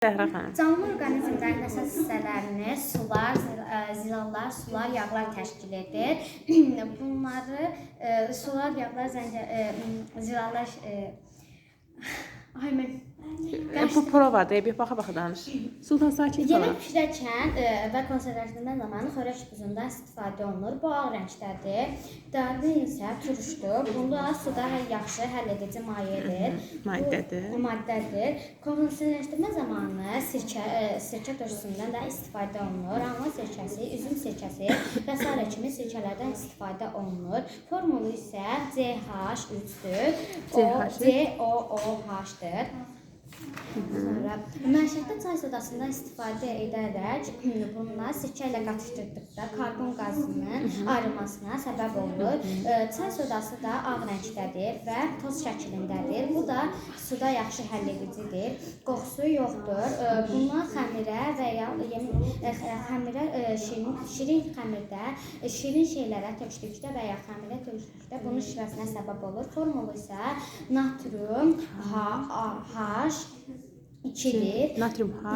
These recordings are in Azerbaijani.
Zəhra xanım. Canlı orqanizmlərin əsas hissələrini sular, zilallar, sular, yağlar təşkil edir. Bunları sular, yağlar, zilallar ay mən Bu provadır, bir baxa-baxa danış. Sultan, sakit Yemək qal. bişirərkən və konservləşdirmə zamanı xörək duzundan istifadə olunur. Bu ağ rəngdədir. Dadı isə turşdur. Bunda suda yaxşı həll edici mayedir. Maddədir. Bu maddədir. Konservləşdirmə zamanı sirkə turşusundan da istifadə olunur. Alma sirkəsi, üzüm sirkəsi və sairə kimi sirkələrdən istifadə olunur. Formulu isə CH3-dür. O CH3. COOH-dır. Sonra məişətdə çay sodasından istifadə edərək bununla sirkə ilə qatışdırdıqda karbon qazının ayrılmasına səbəb olur. Çay sodası da ağ rəngdədir və toz şəklindədir. Bu da suda yaxşı həll edicidir. Qoxusu yoxdur. Bundan xəmirə və ya xəmirə şirin, şirin xəmirdə şirin şeylərə tökdükdə və ya xəmirə tökdükdə bunun şişməsinə səbəb olur. Formulu isə natrium H, A, H 2-dir. Natrium H,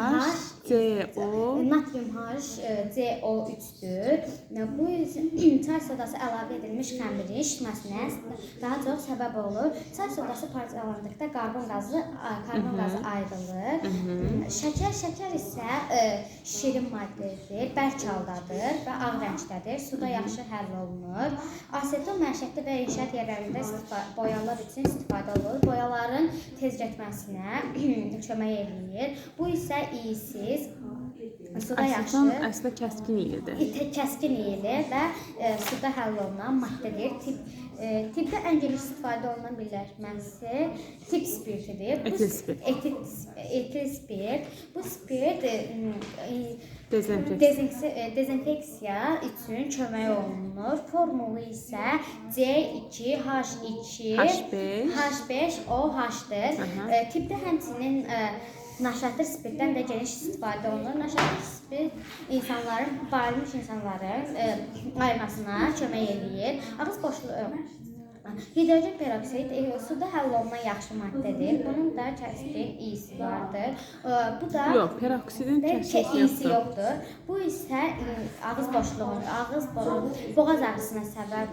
C, O. Natrium H CO3-dür. Bu çay sodası əlavə edilmiş xəmirin şişməsinə daha çox səbəb olur. Çay sodası parçalandıqda karbon qazı ayrılır. Şəkər isə şirin maddədir, bərk haldadır və ağ rəngdədir. Suda yaxşı həll olunur. Aseton məişətdə və inşaat yerlərində boyalar üçün istifadə olunur. Boyaların tez getməsinə kömək eləyir. Bu isə iyisiz, suda yaxşı Aseton əslində kəskin iyidir. Kəskin iyili və suda həll olunan maddədir. Tibbdə ən geniş istifadə olunan birləşməsi tip spirtidir. Etil spirt. Etil spirt. Bu spirt Dezinfeksiya. dezinfeksiya üçün kömək olunur. Formulu isə C2H2 H5. H5OH-dır. Tibbdə həmçinin naşatır spirtdən də geniş istifadə olunur. Naşatır spirt insanların, bayılmış insanların ayılmasına kömək eləyir. Ağız boşluğu Hidrogen peroksid suda həll olunan yaxşı maddədir. Bunun da kəskin iyisi vardır. Bu da Yox, peroksidin və kəskin iyisi yoxdur. Yoxdur. Bu isə ağız boşluğun, boğaz ağrısına səbəb,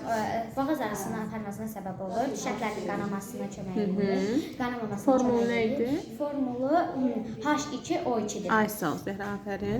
boğaz ağrısının artmasına səbəb olur. Diş ətlərinin qanamasına kömək edir. Qanamamasına Formulu kömək nə edir. idi? Formulu H2O2-dir. Ay, sağ ol Zəhra, afərin.